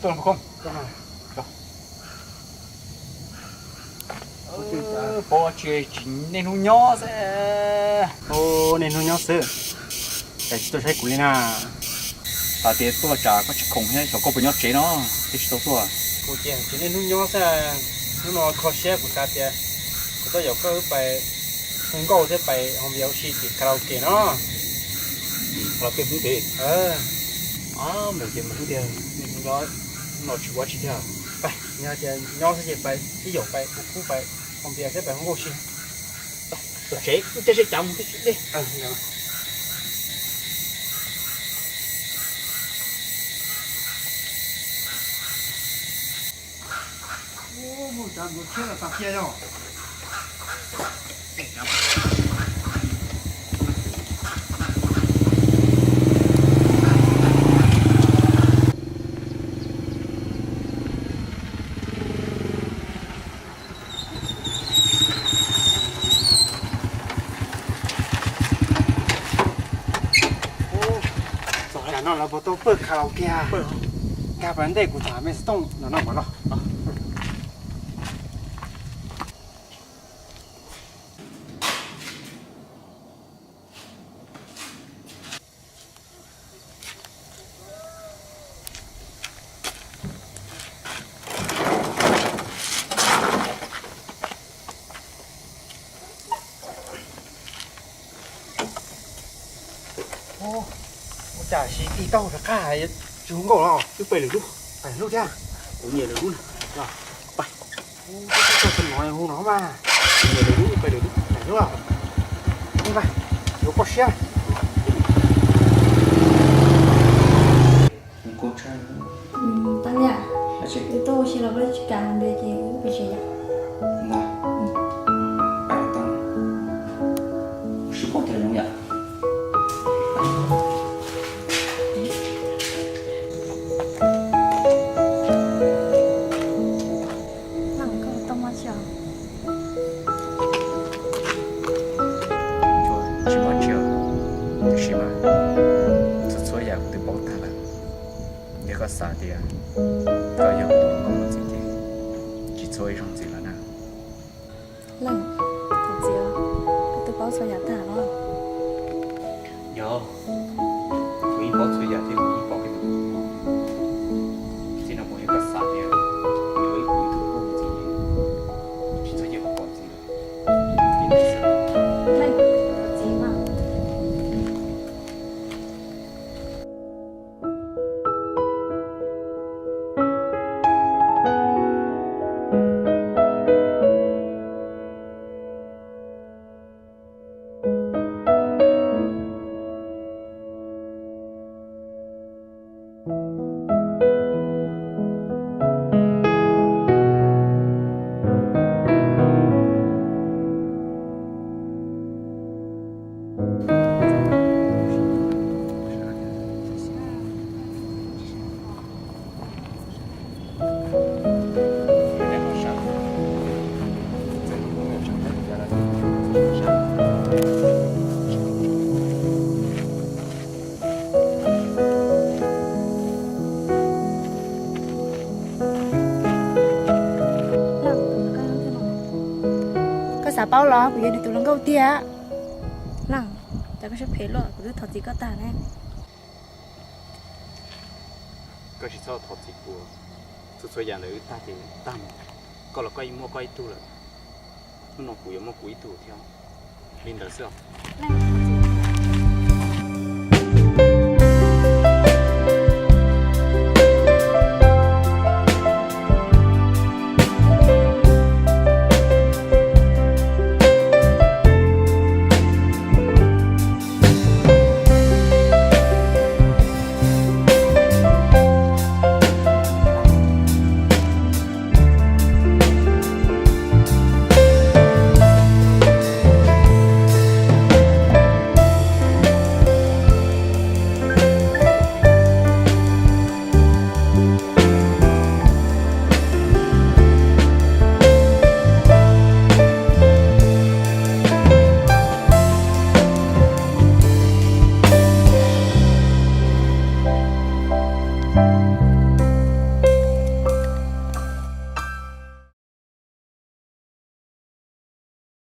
Tuaj los Khoo. Pab tsis tsis niaj hnub nyob xwb. Niaj hnub nyob xwb, cas tsis tuaj saib kuv li na? Xav tias tuaj tsam koj tsis khoom thiab xyov koj puas nyob tsev no thiaj tsis tau tuaj. Kuv ces tsis niaj hnub nyob xwb, hnub no kho siab kuv xav tias kuv tuaj yaum koj wb pais hu nkauj thiab pais hoo npias ua si tim karaoke no. Karaoke Hmoob Teb. Mus ces mus xwb tiag, niaj hnub nyob no tsis ua tsi thiab. Pais, yog tias nyob xwb ces pais ib yaum pais ua khub pais hoo npias thiab pais hu nkauj si. Tus tsev wb caij seb cav mus twb tsis deb. Mus tsav ntxuav tshiab los tag kiag yog. Txog tam no lawv puas tau pawj karaoke? Nkag pas ntej kuv tham me xov tooj no no mas los. Ua cas siv tij tau rov qab tsis hu nkauj los? Wb pais lwm lub. Pais lub thiab. Kuv nyiam lwm lub na. Pais. Hu no mas. Nyiam lwm lub, pais lwm lub. Yuav koj siab. Tau li, wb tuaj ua si los koj tsis kam npias ces wb pais tsev yom. Sib pom kiag zoo yom. Koj tau mob tsis os? Tsis mob tsis os, tiam sis mas txhua txhua yam kuv twb paub tag lawm. Yog koj xav tias koj yog kuv tus hluas nkauj mus ntxiv ces tsis txhob ib zaug ntxiv lawm na. Leej, thov txim, koj twb paub txhua yam tag los? Yog, kuv yeej paub txhua yam thiab kuv yeej pom koj tus hluas nkauj. Txij no mus yog koj xav tias yuav ib kuv ib tug hluas nkauj mus ntxiv, tsis txhob cia kuv pom ntxiv lawm. Leej, thov txim mas. Koj xav paub los kuv yog nws tus hluas nkauj tiag. Leej, cas koj siab phem luaj, kuv twb thov txim koj tag ne. Koj tsis txhob thov txim kuv, txhua txhua yam ntawd wb tag ces tag mus. Koj los koj yeej muaj koj ib tug lawm, hnub no kuv yuav muaj kuv ib tug thiab. Li ntawd xwb os. Leej,